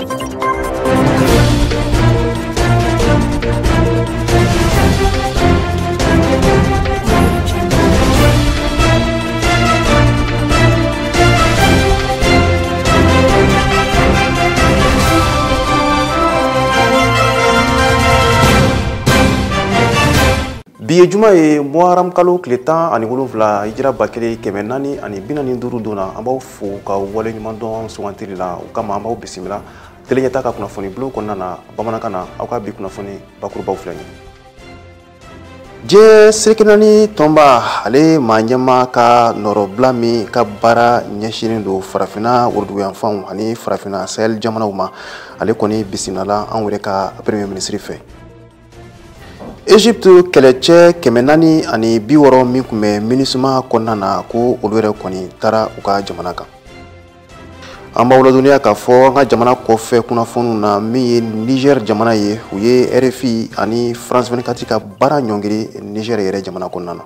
Bi ye juma ye Muharram kalo tile 17 hijira 1445 don na, an b'aw fo ka waleɲuman dɔn sugantili la. O kama an b'aw bisimila télé ɲɛta ka kunnafoni bulon kɔnɔna na bamanankan na. Aw ka bi kunnafoni bakurubaw filɛ nin ye. Diɲɛ seleke naani tɔnba ale maa ɲɛmaa ka nɔrɔbila min ka baara ɲɛsinnen don farafinna woroduguyanfanw ani farafinna Sahel jamanaw ma, ale kɔni bisimilala anw yɛrɛ ka premier ministre fɛ. Egypte kɛlɛcɛ 460 min tun bɛ MINUSMA kɔnɔna na, ko olu yɛrɛ kɔni taara u ka jamana kan. An b'aw ladɔnniya k'a fɔ an ka jamana kɔfɛ kunnafoniw na, min ye Niger jamana ye, u ye RFI ani France 24 ka baara ɲɔngiri Niger yɛrɛ jamana kɔnɔna na.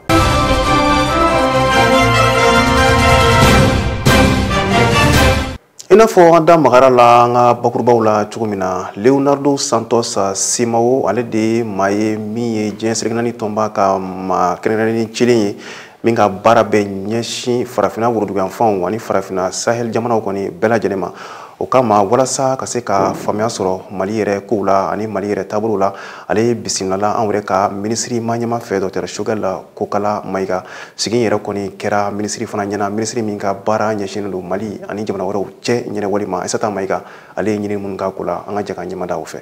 I n'a fɔ an da magara la an ka bakurubaw la cogo min na, Leonardo Santos Simao ale de ye maa ye min ye diɲɛ seleke naani tɔnba ka maa kɛrɛnkɛrɛnnen cilen ye min ka baara bɛ ɲɛsin farafinna woroduguyanfanw ani farafinna Sahel jamanaw kɔni bɛɛ lajɛlen ma. O kama walasa ka se ka faamuya sɔrɔ Mali yɛrɛ kow la ani Mali yɛrɛ taabolo la, ale bisimilala anw yɛrɛ ka minisiri maa ɲɛmaa fɛ, Docteur Choguel Kokalla Maïga. Sigi yɛrɛ kɔni kɛra minisiri fana ɲɛna, minisiri min ka baara ɲɛsinnen don Mali ani jamana wɛrɛw cɛ ɲɛnabɔli ma. Aissata Maïga ale ye ɲini minnu k'a ko la, an ka jɛ ka ɲɛmada o fɛ.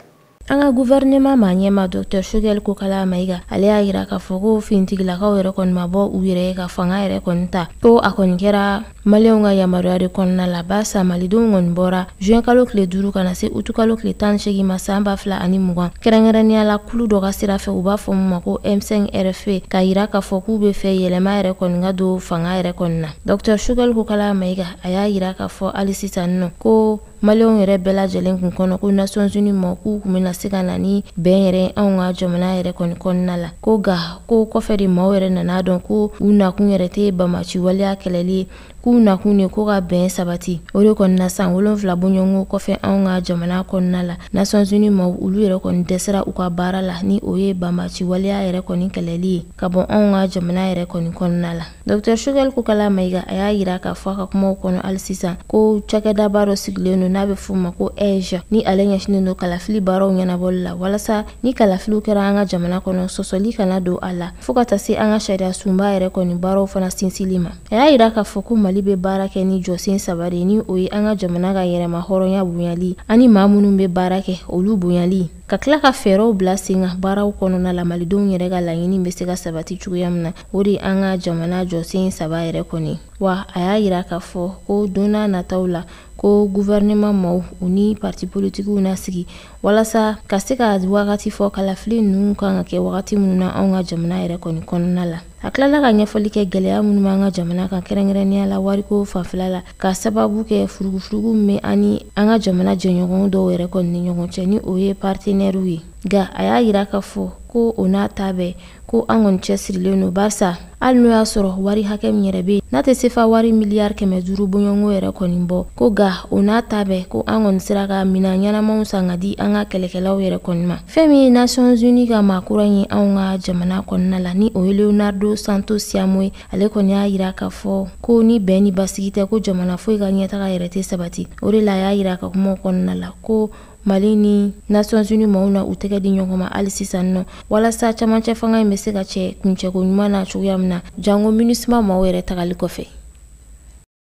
An ka gouvernement maa ɲɛma Docteur Choguel Kokalla Maïga ale y'a yira k'a fɔ ko finitigilakaw yɛrɛ kɔni ma bɔ u yɛrɛ ye ka fanga yɛrɛ kɔni ta, ko a kɔni kɛra maliyɛnw ka yamaruya de kɔnɔna la, barisa malidenw kɔni bɔra juin kalo tile 5 ka na se utu kalo tile 18 ma san 2020, kɛrɛnkɛrɛnnenya la kulu dɔ ka sira fɛ u b'a fɔ min ma ko M5 RFP, k'a yira k'a fɔ k'u bɛ fɛ yɛlɛma yɛrɛ kɔni ka don fanga yɛrɛ kɔni na. Docteur Choguel Kokalla Maïga a y'a yira k'a fɔ hali sisan nɔ ko maliyɛnw yɛrɛ bɛɛ lajɛlen kun kɔnɔ ko Nations Unies ma k'u kun bɛna se ka na ni bɛn yɛrɛ anw ka jamana yɛrɛ kɔni kɔnɔna la, ko nka ko kɔfɛ de maaw yɛrɛ nana dɔn ko u nakun yɛrɛ tɛ bamaci waleya kɛlɛli ye, k'u nakun de ko ka bɛn sabati. O de kɔni na san 7 bɔɲɔgɔnko kɔfɛ anw ka jamana kɔnɔna la, Nations Unies maaw olu yɛrɛ kɔni dɛsɛra u ka baara la ni o ye bamaci waleya yɛrɛ kɔni kɛlɛli ye ka bɔ anw ka jamana yɛrɛ kɔni kɔnɔna la. Docteur Choguel Kokalla Maïga a y'a yira k'a fɔ a ka kumaw kɔnɔ hali sisan ko cakɛdaba dɔ sigilen don n'a bɛ f'o ma ko AIGE, ni ale ɲɛsinnen don kalafili baaraw ɲɛnabɔli la, walasa ni kalafiliw kɛra an ka jamana kɔnɔ sɔsɔli kana don a la, fo ka taa se an ka sariya sunba yɛrɛ kɔni baaraw fana sinsili ma. A y'a yira k'a fɔ ko Mali bɛ baara kɛ ni jɔsen 3 de ye, ni o ye an ka jamana ka yɛrɛma hɔrɔnya bonyali ani maa minnu bɛ baara kɛ olu bonyali, ka tila ka fɛɛrɛw bila sen kan baaraw kɔnɔna la malidenw yɛrɛ ka laɲini bɛ se ka sabati cogoya min na. O de ye an ka jamana jɔsen 3 yɛrɛ kɔni. Wa a y'a yira k'a fɔ ko don n'a nataw la ko gouvernement maaw u ni parti politikiw na sigi walasa ka se ka wagati fɔ kalafili ninnu kan ka kɛ wagati minnu na anw ka jamana yɛrɛ kɔni kɔnɔna la. A tilala ka ɲɛfɔli kɛ gɛlɛya minnu b'an ka jamana kan kɛrɛnkɛrɛnnenya la wariko fanfɛla la, ka sababu kɛ furugufurugu min bɛ ani an ka jamana jɛɲɔgɔn dɔw yɛrɛ kɔni ni ɲɔgɔn cɛ, ni o ye partenaires ye. Nka a y'a yira k'a fɔ ko o n'a ta bɛɛ ko an kɔni cɛsirilen don, barisa hali n'o y'a sɔrɔ wari hakɛ min yɛrɛ bɛ yen n'a tɛ sefa wari miliyari 500 bɔɲɔgɔnko yɛrɛ kɔni bɔ, ko nka o n'a ta bɛɛ ko an kɔni sera ka minɛn ɲɛnamaw san ka di an ka kɛlɛkɛlaw yɛrɛ kɔni ma. Fɛn min ye Nations Unies ka maa kura ye anw ka jamana kɔnɔna la, ni o ye Leonardo Santos Siamo ye, ale kɔni y'a yira k'a fɔ ko ni bɛn ni basigi tɛ ko jamana foyi ka ɲɛtaga yɛrɛ tɛ sabati. O de la a y'a yira ka kumaw kɔnɔna la ko Mali ni Nations Unies maaw na u tɛgɛ di ɲɔgɔn ma hali sisan nɔ, walasa camancɛ fanga in bɛ se ka cɛ kuncɛko ɲuman na cogoya min na, jango MINUSMA maaw yɛrɛ tagali kɔfɛ.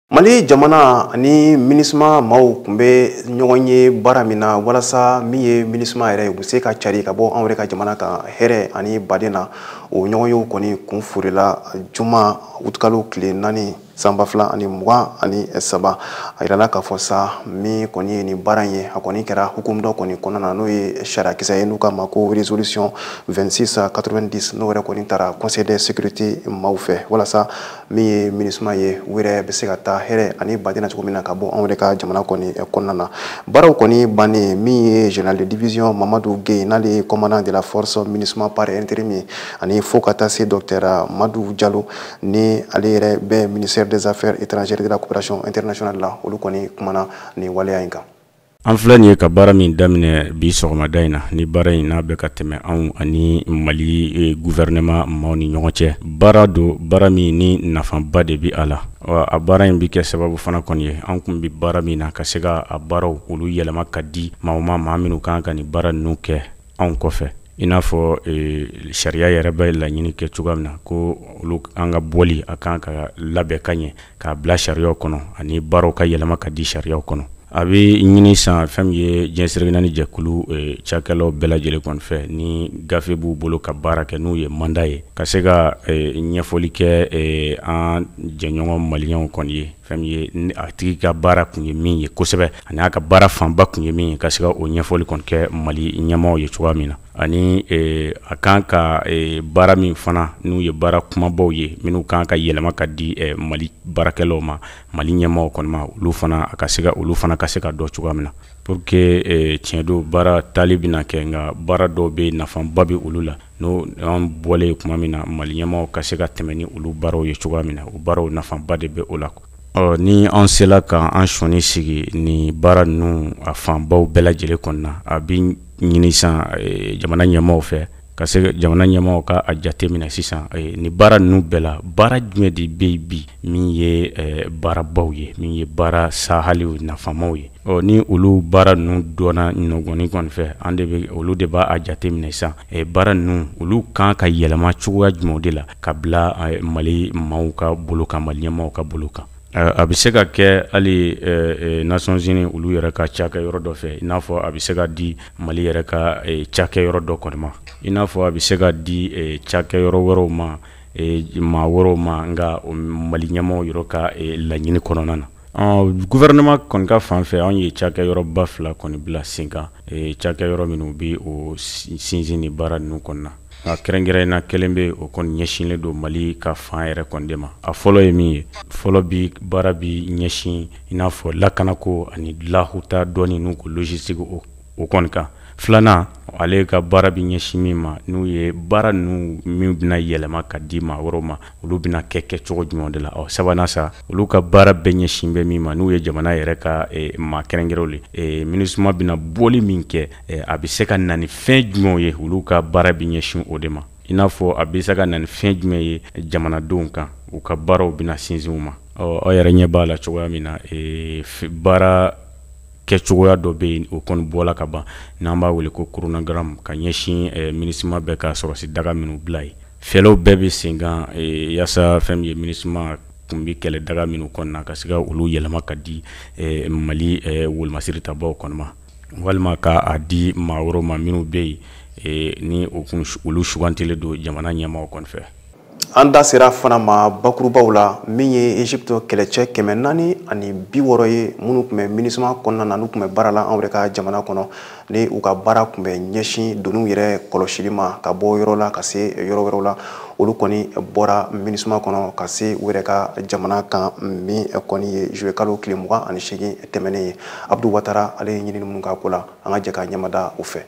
Mali jamana ani MINUSMA maaw tun bɛ ɲɔgɔn ye baara min na walasa min ye MINUSMA yɛrɛ ye u bɛ se ka cari ka bɔ anw yɛrɛ ka jamana kan hɛrɛ ani baden na. O ɲɔgɔn yew kɔni kun forila juma utukalo tile 4 san 2023. A yirala k'a fɔ sa min kɔni ye nin baara in ye, a kɔni kɛra hukumu dɔ kɔni kɔnɔna na, n'o ye sariyakisɛ ye n'u k'a ma ko résolution 2690, n'o yɛrɛ kɔni taara conseil de sécurité maaw fɛ walasa min ye MINUSMA ye u yɛrɛ bɛ se ka taa hɛrɛ ani baden na cogo min na ka bɔ anw yɛrɛ ka jamana kɔni kɔnɔna na. Baaraw kɔni bannen, min ye général de division Mamadou Gueye, n'ale ye commandant de la force MINUSMA par intérim ye, ani fo ka taa se docteur Madou Diallo ni ale yɛrɛ bɛ ministère des affaires étrangères et de la coopération internationale la, olu kɔni kumana nin waleya in kan. An filɛ nin ye ka baara min daminɛ bi sɔgɔmada in na, ni baara in n'a bɛ ka tɛmɛ anw ani Mali gouvernement maaw ni ɲɔgɔn cɛ. Baara don, baara min ni nafaba de bɛ a la. A baara in bɛ kɛ sababu fana kɔni ye, an kun bɛ baara min na, ka se ka a baaraw olu yɛlɛma ka di maaw ma, maa minnu kan ka nin baara ninnu kɛ anw kɔfɛ, i n'a fɔ sariya yɛrɛ bɛ laɲini kɛ cogoya min na, ko olu an ka bɔli a kan ka labɛn ka ɲɛ k'a bila sariyaw kɔnɔ, ani baaraw ka yɛlɛma ka di sariyaw kɔnɔ. A bɛ ɲini san fɛn min ye diɲɛ seleke naani jɛkulu cakɛlaw bɛɛ lajɛlen kɔni fɛ, ni gafe b'u bolo ka baara kɛ, n'u ye mandat ye, ka se ka ɲɛfɔli kɛ an jɛɲɔgɔn maliyɛnw kɔni ye, fɛn min ye a tigi ka baara kun ye min ye kosɛbɛ, ani a ka baara fanba kun ye min ye, ka se ka o ɲɛfɔli kɔni kɛ Mali ɲɛmaaw ye cogoya min na. Ani a kan ka baara min fana, n'u ye baara kumabaw ye minnu kan ka yɛlɛma ka di Mali baarakɛlaw ma, Mali ɲɛmaaw kɔni ma, olu fana a ka se ka olu fana ka se ka dɔn cogoya min na, pour que tiɲɛ don baara taali bɛna kɛ, nka baara dɔw bɛ nafaba bɛ olu la, n'o an bɔlen tuma min na, Mali ɲɛmaaw ka se ka tɛmɛ ni olu baaraw ye cogoya min na, o baaraw nafaba de bɛ o la. Ɔ, ni an sela ka an sɔnni sigi ni baara ninnu a fanbaw bɛɛ lajɛlen kɔnɔna na, a bɛ ɲini san jamana ɲɛmaaw fɛ, ka se jamana ɲɛmaaw ka a jate minɛ sisan ni baara ninnu bɛɛ la, baara jumɛn de bɛ yen bi min ye baarabaw ye, min ye baara sahaliw nafamaw ye. Ɔ, ni olu baara ninnu dɔnna ɲɔgɔnni kɔni fɛ, an de bɛ olu de b'a jate minɛ sisan baara ninnu olu kan ka yɛlɛma cogoya jumɛn de la ka bila Mali maaw ka bolo kan, Mali ɲɛmaaw ka bolo kan. A bɛ se ka kɛ hali Nations Unies olu yɛrɛ ka cakɛ yɔrɔ dɔ fɛ, i n'a fɔ a bɛ se ka di Mali yɛrɛ ka cakɛ yɔrɔ dɔ kɔni ma, i n'a fɔ a bɛ se ka di cakɛ yɔrɔ wɛrɛw ma, maa wɛrɛw ma, nka Mali ɲɛmaaw yɛrɛ ka laɲini kɔnɔna na. Gouvernement kɔni ka fan fɛ, anw ye cakɛ yɔrɔba fila kɔni bila sen kan, cakɛ yɔrɔ minnu bɛ o sinsin ni baara ninnu kɔnɔna. Nka kɛrɛnkɛrɛnnenya kelen bɛ, o kɔni ɲɛsinlen don Mali ka fan yɛrɛ kɔni de ma. A fɔlɔ ye min ye, fɔlɔ bi baara bi ɲɛsin i n'a fɔ lakanako ani lahuta dɔɔni n'u ko logistique o kɔni kan. Filanan, ale ka baara bi ɲɛsin min ma, n'u ye baara ninnu min bɛna yɛlɛma ka di maa wɛrɛw ma, olu bɛna kɛ kɛcogo jumɛn de la. Ɔ, sabanan sa, olu ka baara bɛɛ ɲɛsin bɛ min ma, n'u ye jamana yɛrɛ ka maa kɛrɛnkɛrɛnw ye, MINUSMA bɛna bɔli min kɛ, a bɛ se ka na ni fɛn jumɛnw ye, olu ka baara bɛ ɲɛsin o de ma. I n'a fɔ a bɛ se ka na ni fɛn jumɛn ye jamanadenw kan, u ka baaraw bɛna sinsin u ma. Ɔ, aw yɛrɛ ɲɛ b'a la cogoya min na, baara kɛcogoya dɔ bɛ yen, o kɔni bɔla ka ban, n'an b'a wele ko chronogramme, ka ɲɛsin MINUSMA bɛɛ ka sɔrɔsi daga minnu bila yen. Fɛlɛw bɛɛ bɛ sen kan yaasa fɛn min ye MINUSMA kun bɛ kɛlɛ daga minnu kɔnɔna, ka se ka olu yɛlɛma ka di Mali wolomasiri tabaw kɔni ma, walima k'a di maa wɛrɛw ma minnu bɛ yen ni o kun olu sugantilen don jamana ɲɛmaaw kɔni fɛ. An da sera fana ma bakurubaw la, min ye Egypte kɛlɛcɛ 460 ye, minnu tun bɛ MINUSMA kɔnɔna na, n'u tun bɛ baara la anw yɛrɛ ka jamana kɔnɔ, ni u ka baara tun bɛ ɲɛsin doniw yɛrɛ kɔlɔsili ma ka bɔ yɔrɔ la ka se yɔrɔ wɛrɛw la, olu kɔni bɔra MINUSMA kɔnɔ ka se u yɛrɛ ka jamana kan, min kɔni ye juillet kalo tile 28 tɛmɛnen ye. Abdou Ouattara ale ye ɲinini minnu k'a ko la, an ka jɛ k'a ɲɛmada o fɛ.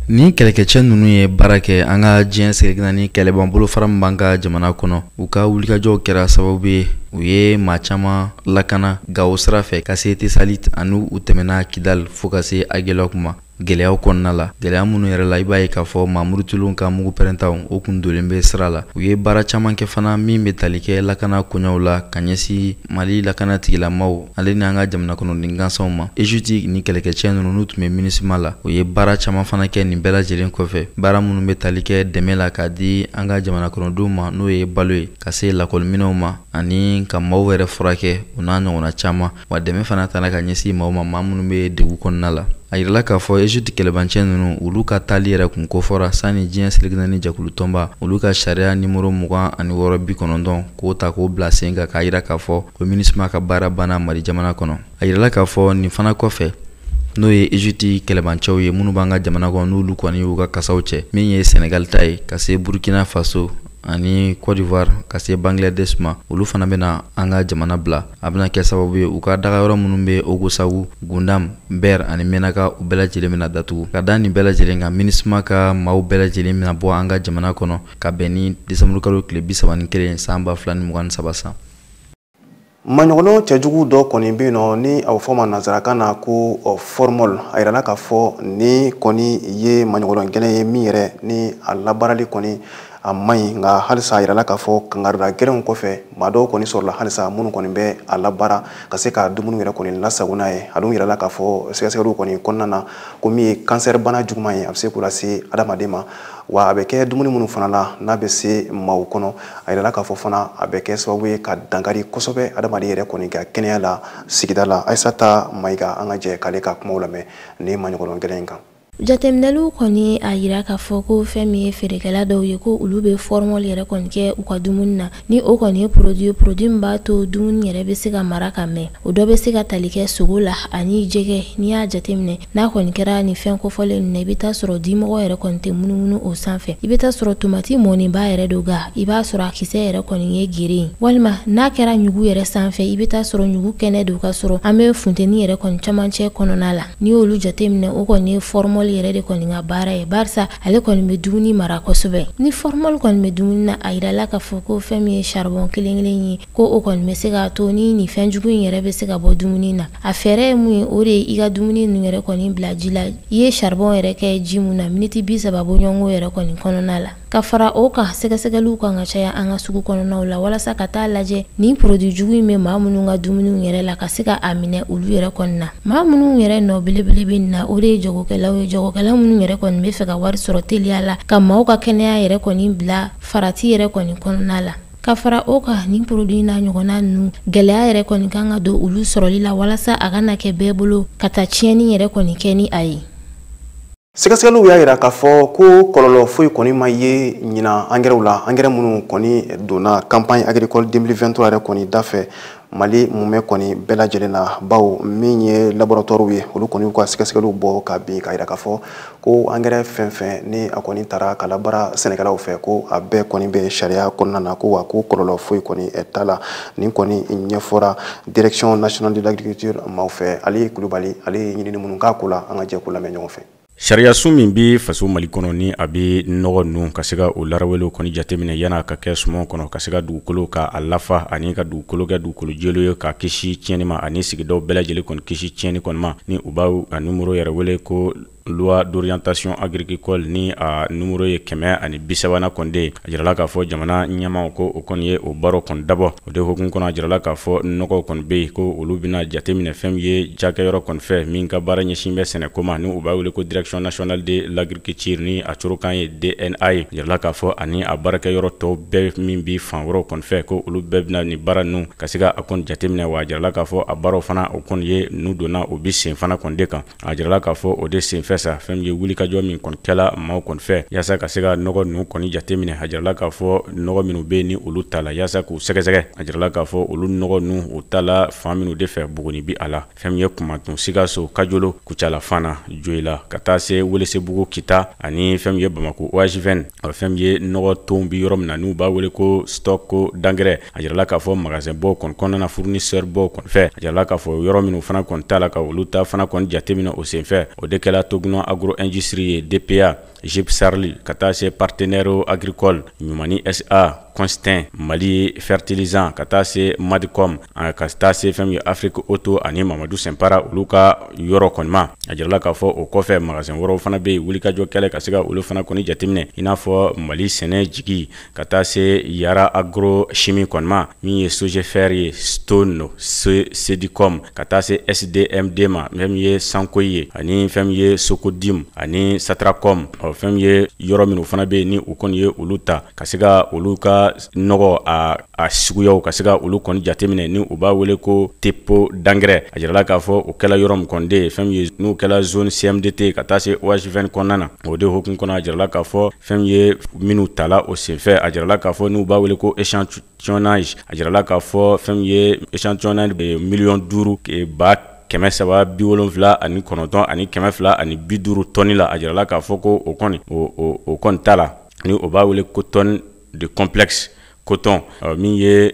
Ni kɛlɛkɛcɛ ninnu ye baara kɛ an ka diɲɛ seleke naani kɛlɛban bolofara min b'an ka jamana kɔnɔ, u ka wulikajɔw kɛra sababu ye u ye maa caman lakana Gawo sira fɛ ka se Tesalit, ani u tɛmɛna Kidal fo ka se Aguelhok ma. Gɛlɛyaw kɔnɔna la, gɛlɛya minnu yɛrɛ la, i b'a ye k'a fɔ maa murutilenw ka mugu pɛrɛntaw o kun donnen bɛ sira la. U ye baara caman kɛ fana min bɛ tali kɛ lakana koɲɛw la ka ɲɛsin Mali lakana tigilamaw ale ni an ka jamana kɔnɔden gansanw ma. Egypte ni kɛlɛkɛcɛ ninnu n'u tun bɛ MINUSMA la, u ye baara caman fana kɛ nin bɛɛ lajɛlen kɔfɛ, baara minnu bɛ tali kɛ dɛmɛ la k'a di an ka jamana kɔnɔdenw ma, n'o ye balo ye, ka se lakɔliminɛnw ma ani ka maaw yɛrɛ furakɛ, o n'a ɲɔgɔnna caman. Wa dɛmɛ fana taara ka ɲɛsin maaw ma, maa minnu bɛ degun kɔnɔna la. A yirala k'a fɔ Egypte kɛlɛbancɛ ninnu olu ka taali yɛrɛ kun kofɔra sanni diɲɛ seleke naani jɛkulu tɔnba olu ka sariya nimoro 26 90 k'o ta k'o bila sen kan, k'a yira k'a fɔ ko MINUSMA ka baara banna Mali jamana kɔnɔ. A yirala k'a fɔ nin fana kɔfɛ, n'o ye Egypte kɛlɛbancɛw ye minnu b'an ka jamana kɔnɔ, n'olu kɔni y'u ka kasaw cɛ, min ye Senegal ta ye ka se Burkina Faso ani Côte d'Ivoire ka se Bangladesh ma, olu fana bɛna an ka jamana bila. A bɛna kɛ sababu ye u ka dagayɔrɔ minnu bɛ Ogosagu, Gundam, Ber ani Menaka, u bɛɛ lajɛlen bɛna datugu. Ka da nin bɛɛ lajɛlen kan, MINUSMA ka maaw bɛɛ lajɛlen bɛna bɔ an ka jamana kɔnɔ ka bɛn ni décembre kalo tile 31 san 2023 san. Maɲɔgɔnɔ cɛjugu dɔ kɔni bɛ yen nɔ ni a bɛ fɔ ma nanzarakan na ko formol. A yirala k'a fɔ ni kɔni ye maɲɔgɔnɔ gɛlɛn ye min yɛrɛ ni a labaarali kɔni a man ɲi, nka halisa a yirala k'a fɔ kangarida gɛlɛnw kɔfɛ maa dɔw kɔni sɔrɔla halisa minnu kɔni bɛ a labaara ka se ka dumuni yɛrɛ kɔni lasago n'a ye. A dun yirala k'a fɔ sɛgɛsɛgɛliw kɔni kɔnɔna na ko min ye kansɛri bana juguman ye, a bɛ se k'o lase adamaden ma, wa a bɛ kɛ dumuni minnu fana la n'a bɛ se maaw kɔnɔ. A yirala k'a fɔ fana a bɛ kɛ sababu ye ka dankari kosɛbɛ adamaden yɛrɛ kɔni ka kɛnɛya la sigida la. Ayisata Mayiga, an ka jɛ k'ale ka kumaw lamɛn nin maɲɔgɔnɔ gɛlɛn in kan. Jateminɛliw kɔni a yira k'a fɔ ko fɛn min ye feerekɛla dɔw ye, ko olu bɛ formol yɛrɛ kɔni kɛ u ka dumuni na. Ni o kɔni ye produit min b'a to dumuni yɛrɛ bɛ se ka mara ka mɛn, o dɔ bɛ se ka tali kɛ sogo la ani jɛgɛ. N'i y'a jateminɛ n'a kɔni kɛra nin fɛn kofɔlen ninnu na, i bɛ taa sɔrɔ dimɔgɔ yɛrɛ kɔni tɛ munumunu o sanfɛ. I bɛ taa sɔrɔ tomati mɔnenba yɛrɛ don, nka i b'a sɔrɔ a kisɛ yɛrɛ kɔni ye gere ye, walima n'a kɛra ɲugu yɛrɛ sanfɛ, i bɛ taa sɔrɔ ɲugu kɛnɛ don ka sɔrɔ an bɛ funteni yɛrɛ kɔni camancɛ kɔnɔna la. N'i y'olu jateminɛ, o kɔni ye formol yɛrɛ de kɔni ka baara ye, barisa ale kɔni bɛ dumuni mara kosɛbɛ. Ni formol kɔni bɛ dumuni na, a yirala k'a fɔ ko fɛn min ye charbon kelen kelen ye, ko o kɔni bɛ se k'a to ni nin fɛn jugu in yɛrɛ bɛ se ka bɔ dumuni na. A fɛɛrɛ ye mun ye, o de ye i ka dumuni ninnu yɛrɛ kɔni bila ji la. I ye charbon yɛrɛ kɛ ji mun na, miniti 30 bɔɲɔgɔnko yɛrɛ kɔni kɔnɔna la. Ka fara o kan, sɛgɛsɛgɛliw kan ka caya an ka sugu kɔnɔnaw la walasa ka taa lajɛ nin produit jugu in bɛ maa minnu ka dumuniw yɛrɛ la, ka se ka a minɛ olu yɛrɛ kɔni na. Maa minnu yɛrɛ nɔ belebele bɛ nin na, o de ye jagokɛlaw ye, jagokɛla minnu yɛrɛ kɔni bɛ fɛ ka wari sɔrɔ teliya la, ka maaw ka kɛnɛya yɛrɛ kɔni bila farati yɛrɛ kɔni kɔnɔna la. Ka fara o kan, nin produit n'a ɲɔgɔnna ninnu, gɛlɛya yɛrɛ kɔni kan ka don olu sɔrɔli la walasa a kana kɛ bɛɛ bolo ka taa tiɲɛni yɛrɛ kɔni kɛ ni a ye. Sɛgɛsɛgɛliw y'a yira k'a fɔ ko kɔlɔlɔ foyi kɔni ma ye ɲinan angɛrɛw la, angɛrɛ minnu kɔni donna campagne agricole 2023 yɛrɛ kɔni dafɛ Mali mumɛ kɔni bɛɛ lajɛlen na, bawo min ye laboratoire ye, olu kɔni y'u ka sɛgɛsɛgɛliw bɔ ka bin k'a yira k'a fɔ ko angɛrɛ fɛn fɛn ni a kɔni taara ka labaara sɛnɛkɛlaw fɛ, ko a bɛɛ kɔni bɛ sariya kɔnɔna na, ko wa ko kɔlɔlɔ foyi kɔni t'a la. Nin kɔni ɲɛfɔra direction nationale de l'agriculture maaw fɛ. Ale Kulubali, ale ye ɲinini minnu k'a ko la, an ka jɛ k'o lamɛn ɲɔgɔn fɛ. Sariyasun min bɛ faso Mali kɔnɔ ni a bɛ nɔgɔ ninnu ka se ka o larawelew kɔni jateminɛ yan'a ka kɛ sumanw kɔnɔ, ka se ka dugukolo ka a lafa ani ka dugukolo kɛ dugukolo jɛlen ye ka kisi tiɲɛni ma ani sigidaw bɛɛ lajɛlen kɔni kisi tiɲɛni kɔni ma, ni u b'a a numéro yɛrɛ wele ko loi d'orientation agricole ni a numéro ye 130nan kɔni de ye. A jirala k'a fɔ jamana ɲɛmaaw ko o kɔni ye o baaraw kɔni dabɔ. O de hukumu kɔnɔ, a jirala k'a fɔ nɔgɔw kɔni bɛ yen ko olu bɛna jateminɛ fɛn min ye cakɛyɔrɔ kɔni fɛ min ka baara ɲɛsin bɛ sɛnɛko ma, ni u b'a wele ko direction nationale de l'agriculture ni a corokan ye DNA ye. A jirala k'a fɔ ani a baarakɛyɔrɔ tɔw bɛɛ min bɛ fan wɛrɛw kɔni fɛ, ko olu bɛɛ bɛna nin baara ninnu ka se ka a kɔni jateminɛ. Wa a jirala k'a fɔ a baaraw fana o kɔni ye n'u donna o bɛ sen fana kɔni de kan. A jirala k'a fɔ o de senfɛ sa fɛn min ye wulikajɔ min kɔni kɛla maaw kɔni fɛ yaasa ka se ka nɔgɔ ninnu kɔni jateminɛ. A jirala k'a fɔ nɔgɔ minnu bɛ yen ni olu ta la yaasa k'u sɛgɛsɛgɛ, a jirala k'a fɔ olu nɔgɔ ninnu u ta la fan minnu de fɛ, Buguni bi a la, fɛn min ye Kumatun, Sikaso, Kajolo, Kucala fana, Joyila, ka taa se Welesebugu, Kita ani fɛn min ye Bamako OHVN. Fɛn min ye nɔgɔ ton bi yɔrɔ min na n'u b'a wele ko stock d'engrais, a jirala k'a fɔ magasin baw kɔni kɔnɔna na, fournisseur baw kɔni fɛ, a jirala k'a fɔ yɔrɔ minnu fana kɔni t'a la ka olu ta fana kɔni jateminɛ o senfɛ. O de kɛla Toguna Agro Industrie ye, DPA, Jip Sarli, ka taa se partenaire agricole Ɲumani SA, Constant, Mali Fertilisant, ka taa se Madicom, ka taa se fɛn min ye Afrique Auto ani Mamadu Sɛnpara olu ka yɔrɔ kɔni ma. A jirala k'a fɔ o kɔfɛ magasin wɛrɛw fana bɛ yen, wulikajɔ kɛlɛ ka se ka olu fana kɔni jateminɛ, i n'a fɔ Mali sɛnɛ jigi, ka taa se Yara Agro Chimie kɔni ma, min ye Sogefer ye, Stone, Sedicom, ka taa se SDMD ma, fɛn min ye Sankoyi ye, ani fɛn min ye Sokodim ani Satracom. Fɛn min ye yɔrɔ minnu fana bɛ yen ni u kɔni ye olu ta ka se ka olu ka nɔgɔ a suguyaw ka se ka olu kɔni jateminɛ, ni u b'a wele ko dépôt d'engrais. A jirala k'a fɔ o kɛla yɔrɔ min kɔni de ye fɛn min ye n'u kɛla zone CMDT ka taa se OH20 kɔnɔna na. O de hukumu kɔnɔ, a jirala k'a fɔ fɛn min ye minnu tala o senfɛ, a jirala k'a fɔ n'u b'a wele ko échantillonnage, a jirala k'a fɔ fɛn min ye échantillonnage bɛ 5 379 250 tɔni la. A jirala k'a fɔ ko o kɔni o kɔni t'a la, ni o b'a wele ko tonne de complexe coton, min ye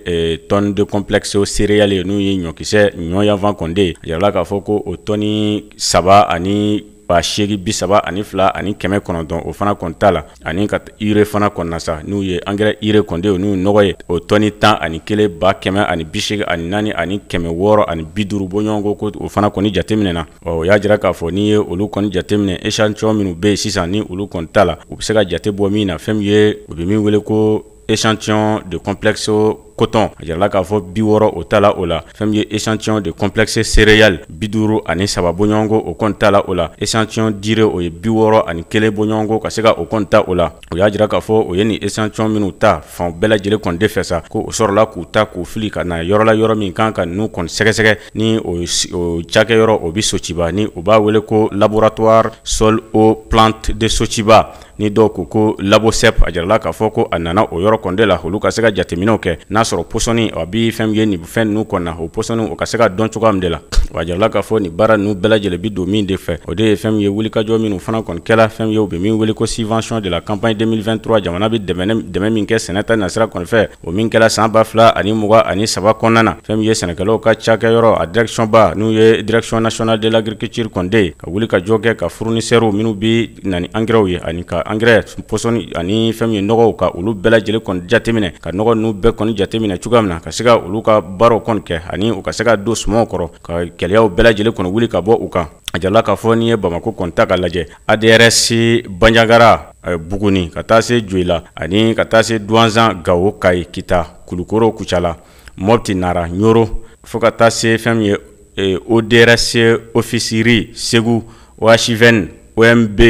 tonne de complexe céréales ye, n'o ye ɲɔkisɛ ɲɔ yanfan kɔni de ye. A jirala k'a fɔ ko o tɔni 3 ani 832 900 o fana kɔni ta la, ani ka urée fana kɔni na sa, n'u ye engrais urée kɔni de n'u nɔgɔ ye, o tɔni 11 184 650 bɔɲɔgɔnko ko o fana kɔni jateminɛ na. Ɔ o y'a jira k'a fɔ n'i ye olu kɔni jateminɛ, échantillon minnu bɛ yen sisan ni olu kɔni ta la, u bɛ se ka jate bɔ min na, fɛn min ye u bɛ min wele ko échantillon de complexe coton, a jirala k'a fɔ 60 o ta la o la, fɛn min ye échantillon de complexe céréales 53 bɔɲɔgɔnko o kɔni ta la o la, échantillon d'urée o ye 61 bɔɲɔgɔnko ka se ka o kɔni ta o la. O y'a jira k'a fɔ o ye nin échantillon minnu ta fan bɛɛ lajɛlen kɔni de fɛ sa, ko o sɔrɔla k'u ta k'u fili ka na yɔrɔ la, yɔrɔ min kan ka ninnu kɔni sɛgɛsɛgɛ, ni o cakɛyɔrɔ o bɛ Sotiba, ni u b'a wele ko laboratoire sol eau plante de Sotiba, ni dɔw ko ko Labosep. A jirala k'a fɔ ko a nana o yɔrɔ kɔni de la, olu ka se ka jateminɛw kɛ n'a sɔrɔ pɔsɔni a bi fɛn min ye nin fɛn ninnu kɔni na, o pɔsɔni o ka se ka dɔn cogoya min de la. A jirala k'a fɔ nin baara ninnu bɛɛ lajɛlen bi don min de fɛ, o de ye fɛn min ye wulikajɔ minnu fana kɔni kɛla, fɛn min ye u bɛ min wele ko subvention de la campagne 2023, jamana bɛ dɛmɛ min kɛ sɛnɛ ta nasira kɔni fɛ, o min kɛla san 2023 kɔnɔna na, fɛn min ye sɛnɛkɛlaw ka cakɛyɔrɔ a direction ba, n'u ye direction nationale de l'agriculture kɔni de ye, ka wulikajɔ kɛ ka fournisseurs minnu bi na ni engrais ye, ani ka engrais pɔsɔni ani fɛn min ye nɔgɔw, ka olu bɛɛ lajɛlen kɔni jateminɛ, ka nɔgɔ ninnu bɛɛ kɔni jateminɛ cogoya min na, ka se ka olu ka baaraw kɔni kɛ, ani u ka se ka don sumanw kɔrɔ, ka gɛlɛyaw bɛɛ lajɛlen kɔni wuli ka bɔ u kan. A jirala k'a fɔ n'i ye Bamakɔ kɔni ta k'a lajɛ, ADRS Banjagara Buguni ka taa se Joyila, ani ka taa se Duwanzan, Gawo, Kayi, Kita, Kulukoro, Kucala, Mopti, Nara, Ɲoro, fo ka taa se fɛn min ye ODRS Ofisiri Segu, OHVN, OMB,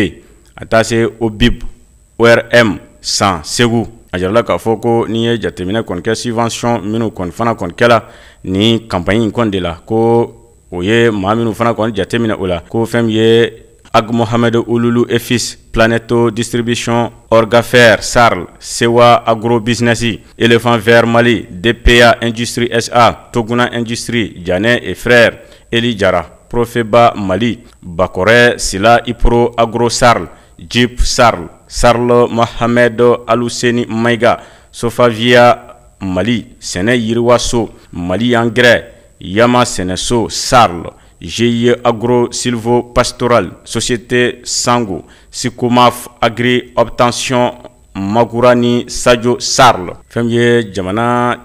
a taa se OBIB, ORM San Segu. A jirala k'a fɔ ko n'i ye jateminɛ kɔni kɛ subvention minnu kɔni fana kɔni kɛla ni campagne in kɔni de la, ko o ye maa minnu fana kɔni jateminɛ o la, ko fɛn min ye Ag Mohamed Ouloulou et Fils, Planeto Distribution, Orgafer, Sarl, Sewa Agro Business, Éléphant Vert Mali, DPA Industrie SA, Toguna Industrie, Janet et Frères, Eli Jara, Profeba Mali, Bakore Sila Ipro Agro Sarl, Jeep Sarl, Sarl Mohamed Aluseni Maïga, Sofavia Mali, Sɛnɛ Yiriwaso, Mali Engrais, Yama Sɛnɛso Sarl, GIE Agro Silvo Pastoral, Société Sango, Sikomaf Agri Obtention, Magourani Sadio Sarl. Fɛn min ye jamana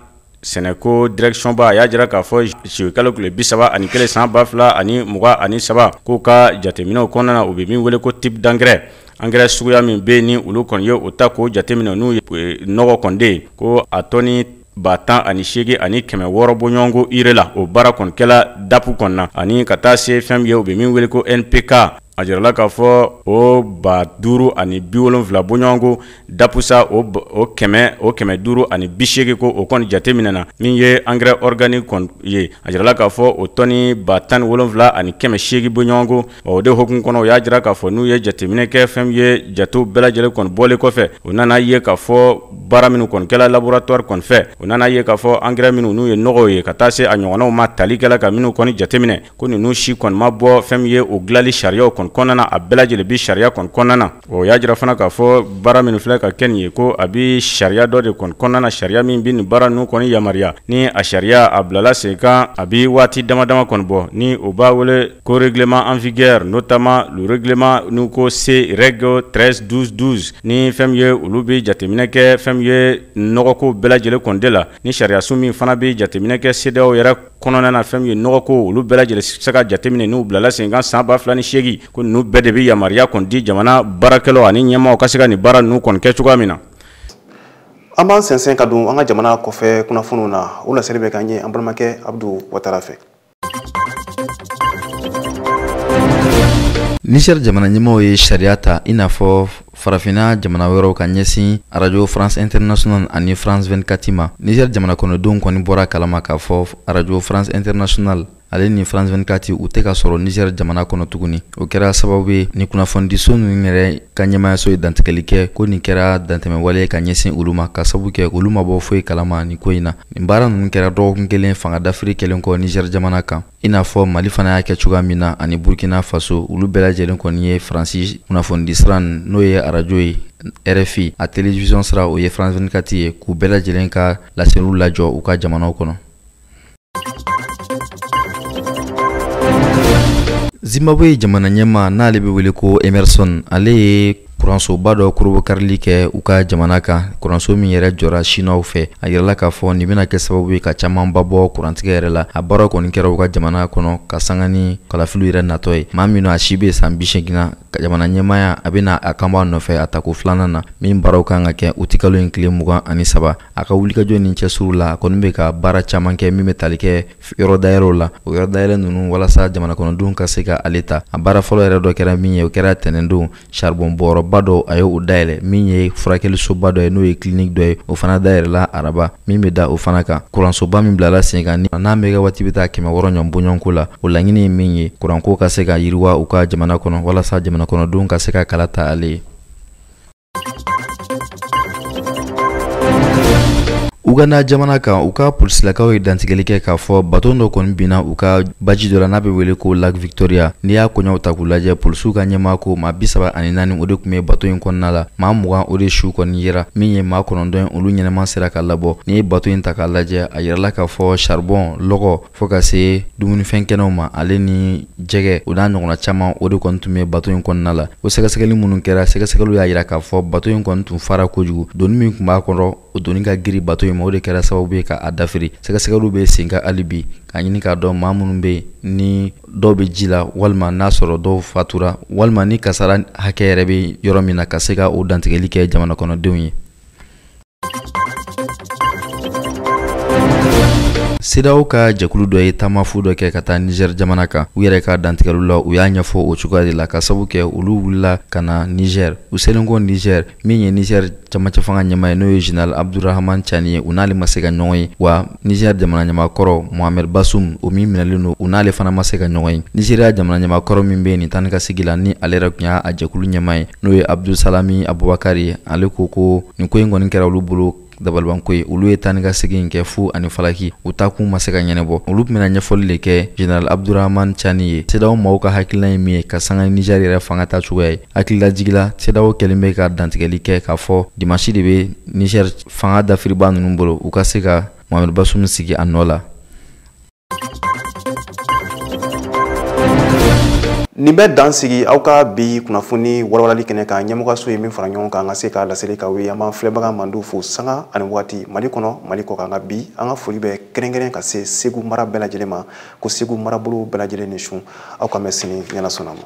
sɛnɛko direction ba, a y'a jira k'a fɔ juillet kalo tile 31 san 2023, k'u ka jateminɛw kɔnɔna na, u bɛ min wele ko type d'engrais, engrais suguya min bɛ yen ni olu kɔni ye o ta k'o jateminɛ, n'u ye nɔgɔ kɔni de ye, ko a tɔni 18 600 bɔɲɔgɔnko urée la, o baara kɔni kɛla DAP kɔni na, ani ka taa se fɛn min ye u bɛ min wele ko NPK, a jirala k'a fɔ o 5070 bɔɲɔgɔnko DAP sa, o 580 ko o kɔni jateminɛ na, min ye engrais organique kɔni ye, a jirala k'a fɔ o tɔni 17 800 bɔɲɔgɔnko. O de hukumu kɔnɔ, o y'a jira k'a fɔ n'u ye jateminɛ kɛ fɛn min ye jatew bɛɛ lajɛlen kɔni bɔlen kɔfɛ, u nana ye k'a fɔ baara minnu kɔni kɛla laboratoire kɔni fɛ, u nana ye k'a fɔ engrais minnu n'u ye nɔgɔw ye, ka taa se a ɲɔgɔnnaw ma, tali kɛla ka minnu kɔni jateminɛ, ko ninnu si kɔni ma bɔ fɛn min ye o dilanli sariyaw kɔni kɔnɔna na, a bɛɛ lajɛlen bi sariya kɔni kɔnɔna na. O y'a jira fana k'a fɔ baara minnu filɛ ka kɛ nin ye, ko a bi sariya dɔ de kɔni kɔnɔna na, sariya min bi nin baara ninnu kɔni yamaruya, ni a sariya a bilala sen kan a bi waati dama dama kɔni bɔ, ni o b'a wele ko règlement en vigueur, notamment le règlement n'u ko C règle 13 12 12, ni fɛn min ye olu bi jateminɛ kɛ fɛn min ye nɔgɔko bɛɛ lajɛlen kɔni de la, ni sariyasun min fana bi jateminɛ kɛ CEDEAO yɛrɛ kɔnɔna na, fɛn min ye nɔgɔko olu bɛɛ lajɛlen se ka jateminɛ n'u bilala sen kan san 2008, ko ninnu bɛɛ de bɛ yamaruya kɔni di jamana baarakɛlaw ani ɲɛmaaw ka se ka nin baara ninnu kɔni kɛ cogoya min na. An b'an sɛnsɛn ka don an ka jamana kɔfɛ kunnafoniw na, o laseli bɛ k'an ye an balimakɛ Abdou Ouattara fɛ. Niger jamana ɲɛmaaw ye sariya ta i n'a fɔ farafinna jamana wɛrɛw ka ɲɛsin Radio France International ani France 24 ma. Niger jamana kɔnɔdenw kɔni bɔra kalama k'a fɔ Radio France International ale ni France 24 u tɛ ka sɔrɔ Niger jamana kɔnɔ tuguni. O kɛra sababu ye ni kunnafonidiso ninnu yɛrɛ ka ɲɛmaayaso ye dantigɛli kɛ ko nin kɛra dantɛmɛwale ka ɲɛsin olu ma, ka sababu kɛ olu ma bɔ foyi kalama nin ko in na. Nin baara ninnu kɛra dɔgɔkun kelen fanga dafiri kɛlen kɔ Niger jamana kan, i n'a fɔ Mali fana y'a kɛ cogoya min na ani Burkina Faso. Olu bɛɛ lajɛlen kɔni ye Faransi kunnafonidi sira n'o ye arajo ye RFI, a télévision sira o ye France 24 ye, k'u bɛɛ lajɛlen ka laseliw lajɔ u ka jamanaw kɔnɔ. Zimbabwe jamana ɲɛmaa n'ale bɛ wele ko Emerson, ale ye kuransoba dɔ korobokarili kɛ u ka jamana kan, kuranso min yɛrɛ jɔra Chinois fɛ. A yirala k'a fɔ nin bɛna kɛ sababu ye ka camanba bɔ kurantigɛ yɛrɛ la. A baara kɔni kɛra u ka jamana kɔnɔ ka sanga ni kalafiliw yɛrɛ natɔ ye. Maa min a si bɛ san 80 na, jamana ɲɛmaaya a bɛna a kanba nɔfɛ a tako filanan na, min baaraw kan ka kɛ utikalo in tile 23. A ka wulikajɔ ni cɛsiriw la, a kɔni bɛ ka baara caman kɛ min bɛ tali kɛ yɔrɔ dayɛlɛw la. O yɔrɔ dayɛlɛ ninnu walasa jamana kɔnɔdenw ka se ka ale ta. A baara fɔlɔ yɛrɛ dɔ kɛra min ye, o kɛra tɛnɛndon, charbon bɔyɔrɔba dɔ a ye o dayɛlɛ, min ye furakɛlisoba dɔ ye n'o ye clinique dɔ ye, o fana dayɛlɛla araba, min bɛ da o fana kan. Kuransoba min bilala sen kan n'a mégawati bɛ taa 600 ɲɔgɔn bɔɲɔgɔnko la, o laɲini ye min ye kuranko ka se ka yiriwa u ka jamana kɔnɔ walasa jamana kɔnɔdenw ka se ka kala ta ale ye. Uganda jamana kan, u ka polisilakaw ye dantigɛli kɛ k'a fɔ baton dɔ kɔni binna u ka baji dɔ la n'a bɛ wele ko Lac Victoria. N'i y'a koɲɛw ta k'u lajɛ, polisiw ka ɲɛmaa ko maa 34 o de tun bɛ baton in kɔnɔna la, maa 20 o de su kɔni yera, min ye maa 9 olu ɲɛnama sera ka labɔ. N'i ye baton in ta k'a lajɛ, a yirala k'a fɔ charbon, lɔgɔ fo ka se dumunifɛn kɛnɛw ma, ale ni jɛgɛ o n'a ɲɔgɔnna caman o de kɔni tun bɛ baton in kɔnɔna la. O sɛgɛsɛgɛli minnu kɛra, sɛgɛsɛgɛliw y'a yira k'a fɔ baton in kɔni tun fara kojugu, doni min tun b'a kɔrɔ o doni ka girin baton in ma, o de kɛra sababu ye k'a dafiri. Sɛgɛsɛgɛliw bɛ sen kan hali bi k'a ɲini k'a dɔn maa minnu bɛ yen ni dɔw bɛ ji la, walima n'a sɔrɔ dɔw fatura, walima ni kasara hakɛ yɛrɛ bɛ yɔrɔ min na, ka se ka o dantigɛli kɛ jamana kɔnɔdenw ye. CEDEAO ka jɛkulu dɔ ye taamafu dɔ kɛ ka taa Niger jamana kan. U yɛrɛ ka dantigɛliw la, u y'a ɲɛfɔ o cogoya de la, ka sababu kɛ olu wulila ka na Niger. U selen kɔ Niger, min ye Niger camancɛ fanga ɲɛmaa ye n'o ye Général Abdourahamane Tiani ye, u n'ale ma se ka ɲɔgɔn ye. Wa Niger jamana ɲɛmaakɔrɔ Mohamed Bazoum, o min minɛlen don, u n'ale fana ma se ka ɲɔgɔn ye. Nigeria jamana ɲɛmaakɔrɔ min bɛ nin taa ni ka segin la, ni ale yɛrɛ tun y'a jɛkulu ɲɛmaa ye n'o ye Abdulsalami Abubakar ye, ale ko ko nin ko in kɔni kɛra olu bolo dabalibanko ye. Olu ye taa ni ka segin in kɛ fu ani falaki, u taakun ma se ka ɲɛnabɔ. Olu tun bɛna ɲɛfɔli de kɛ Général Abdourahamane Tiani ye. CEDEAO maaw ka hakilina ye min ye ka sanga Niger yɛrɛ fanga ta cogoya ye. Hakililajigila, CEDEAO kɛlen bɛ ka dantigɛli kɛ k'a fɔ dimanche de bɛ Niger fanga dafiriba ninnu bolo, u ka se ka Mohamed Bazoum sigi a nɔ la. Nin bɛ dan sigi aw ka bi kunnafoni walawalali kɛnɛ kan. Ɲɛmɔgɔso ye min fara ɲɔgɔn kan an ka se k'a laseli k'aw ye. An b'an filɛbaga mandiw fo sanga ani waati Mali kɔnɔ, Mali kɔ kan. Nka bi an ka foli bɛ kɛrɛnkɛrɛn ka se Segu mara bɛɛ lajɛlen ma, ko Segu marabolo bɛɛ lajɛlen ni su. Aw ka mɛn sini ɲɛna sɔnna ma.